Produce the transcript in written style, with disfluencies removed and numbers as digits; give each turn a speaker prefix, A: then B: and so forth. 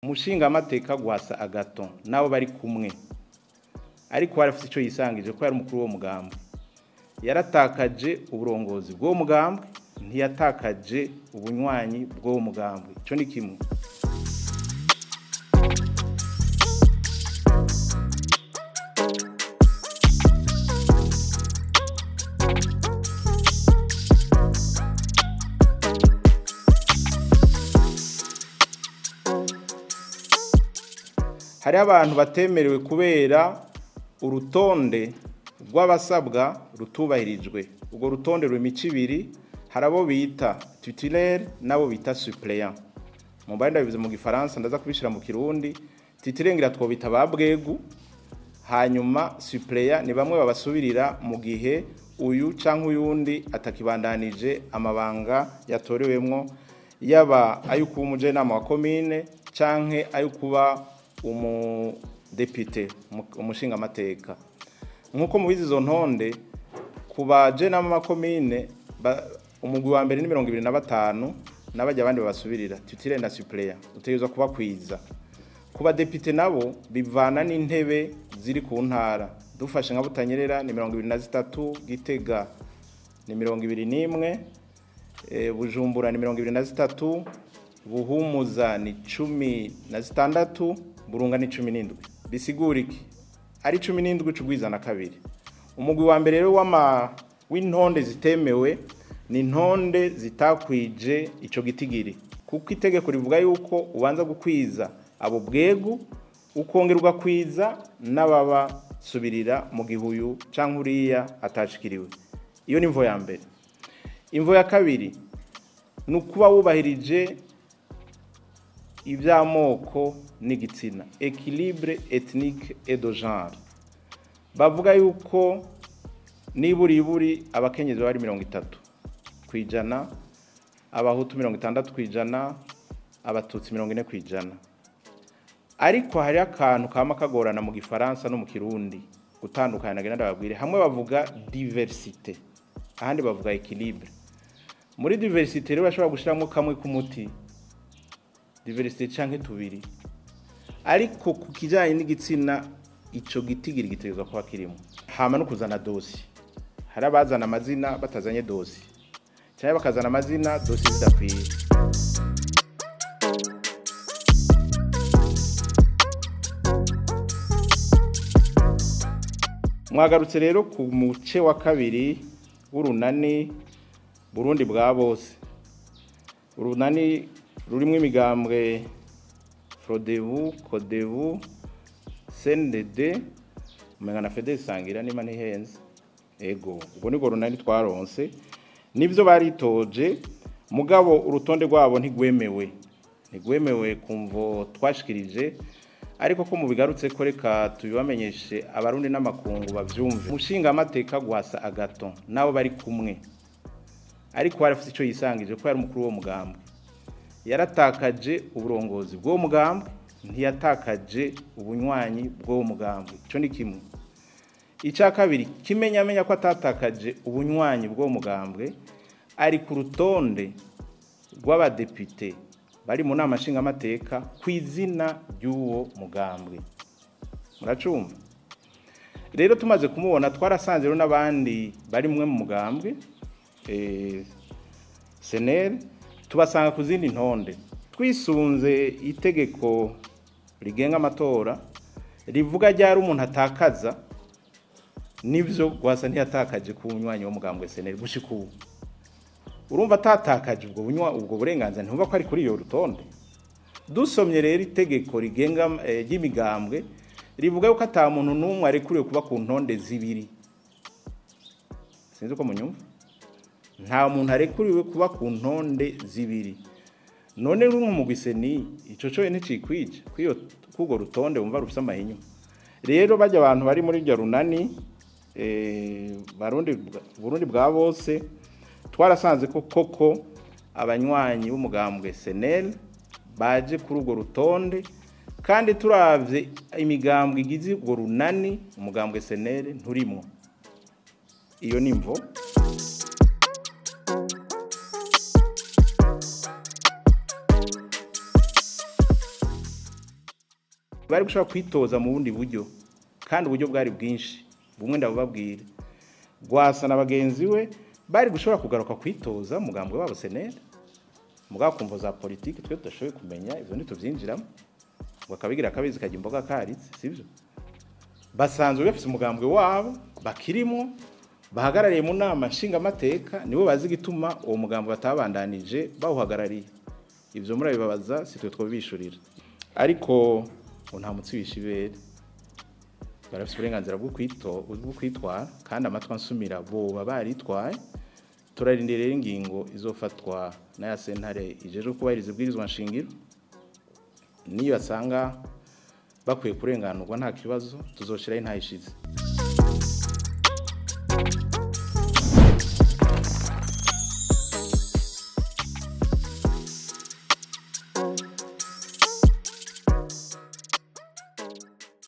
A: Umushingamateka Rwasa Agathon nabo bari kumwe, ariko arafise ico yisangije ko yari umukuru w'uwo mugambwe. Yaratakaje uburongozi bw'uwo mugambwe, ntiyatakaje ubunywanyi bw'uwo mugambwe. Ico ni kimwe. Hariho abantu batemerewe kubera urutonde rw'abasabwa rutubahirijwe. Urwo rutonde ruri imico ibiri, hari abo bita titulaire n'abo bita suppléant. Mumbaye ndabivuze mu gifaransa, ndaza kubishira mu kirundi. Titulaire ngira twobita ba bwegu, hanyuma suppléant ni bamwe babasubirira mu gihe uyu canke uyundi atakibandanije amabanga yatorewemwo, yaba ayo kuba umujenama wa komine canke ayo kuba umudepite, umushingamateka. Nkuko mubizi izo ntonde ku bajenama b'amakomine, umugwi wa mbere ni 25 n'abajya abandi babasubirira, titulaire na suppléant, utegerezwa kubakwiza. Ku badepite nabo bivana n'intebe ziri ku ntara. Dufashe nka Butanyerera ni 23, Gitega ni 21, Bujumbura ni 23, Buhumuza ni 16, Burunga ni 17. Bisigura iki? Ari 17 cugwiza na kabiri. Umugwi wa mbere rero w'intonde zitemewe ni intonde zitakwije ico gitigiri, kuko itegeko rivuga yuko ubanza gukwiza abo bwegu ukongera ugakwiza n'ababasubirira mu gihe uyu canke uriya atashikiriwe. Iyo ni imvo ya mbere. Imvo ya kabiri ni ukuba wubahirije ivy'amoko n'igitsina, équilibre ethnique et de genre. Bavuga yuko niburiburi abakenyezi bari 30%, abahutu 60%, abatutsi 40%. Ariko hari akantu kama kagorana mu gifaransa no mu kirundi gutandukana, nagenda ndababwire. Hamwe bavuga diversité, ahandi bavuga équilibre. Muri diversité rero bashobora gushiramwo kamwe k'umuti, diversité canke tubiri, ariko ku kijanye n'igitsina ico gitigiri gitegerezwa kuba kirimo. Hama no kuzana dosi, hari abazana amazina batazanye dosi, canke bakazana amazina dosi zidakwiye. Mwagarutse rero ku muce wa kabiri w'urunani Burundi bwa bose, urunani rurimwo imigambwe Frodebu, Kodebu, CNDD, umenga na Fede Sangira niba ntihenze. Ego, ubwo nibwo runani twaronse. Nivyo baritoje, mugabo urutonde rwabo ntigwemewe. Ntigwemewe kumvo twashikirije, ariko ko mubigarutse ko reka tubibamenyeshe abarundi n'amakungu bavyumve. Umushingamateka Rwasa Agathon nabo bari kumwe, ariko arafise ico yisangije ko yari umukuru w'uwo mugambwe. Yaratakaje uburongozi bw'uwo mugambwe, ntiyatakaje ubunywanyi bw'uwo mugambwe. Ico ni kimwe. Ica kabiri, kimenyamenya ko atatakaje ubunywanyi bw'uwo mugambwe, ari ku rutonde rw'abadepite bari mu nama nshingamateka kw'izina ry'uwo mugambwe. Muracumva? Rero tumaze kumubona twarasanze rero n'abandi bari mwe mu mugambwe SNL, tubasanga ku zindi ntonde. Twisunze itegeko rigenga amatora rivuga ryari umuntu atakaza, nivyo Rwasa ntiyatakaje ku bunywanyi w'umugambwe SNL gushika ubu. Urumva atatakaje ubwo bunywa, ubwo burenganzira ntumva ko ari kuri iyo rutonde. Dusomye rero itegeko rigenga ry'imigambwe rivuga yuko ata muntu n'umwe arekuriwe kuba ku ntonde zibiri. Sinzi uko munyumva. Nta muntu arekuriwe kuba ku ntonde zibiri. None nk'umugwi ni ico cyo ntikikwije kwiyo kugo rutonde wumva rufise amahinyu. Rero bajya abantu bari muri ryo runani Barundi Burundi bwa bose, twarasanze ko koko abanywanyi b'umugambwe SNL baje kuri urwo rutonde, kandi turavye imigambwe igize urwo runani umugambwe SNL nturimo. Iyo ni imvo. Bari gushobora kwitoza mu bundi buryo, kandi uburyo bwari bwinshi. Bumwe ndabubabwira, Rwasa na bagenzi we bari gushobora kugaruka kwitoza mugambwe wabo CNL, mugabo kumvo za politiki twe tudashoboye kumenya, ivyo ntituvyinjiramo, ngo akabigira akabizi kajya imboga karitse, sivyo? Basanzwe bafise umugambwe wabo bakirimo bahagarariye mu nama nshingamateka, nibo bazi igituma uwo mugambwe batabandanije bawuhagarariye. Ivyo murabibabaza, si twe twobishurira. Ariko ngo nta mutsi wisha ibere, barafise uburenganzira bwo kwitwara, kandi amatwi ansumira boba baritwaye. Turarindira rero ingingo izofatwa na ya sentare ijejwe kubahiriza ibwirizwa nshingiro. Niyo asanga bakwiye kurenganurwa nta kibazo, tuzoshiraho intahe ishize.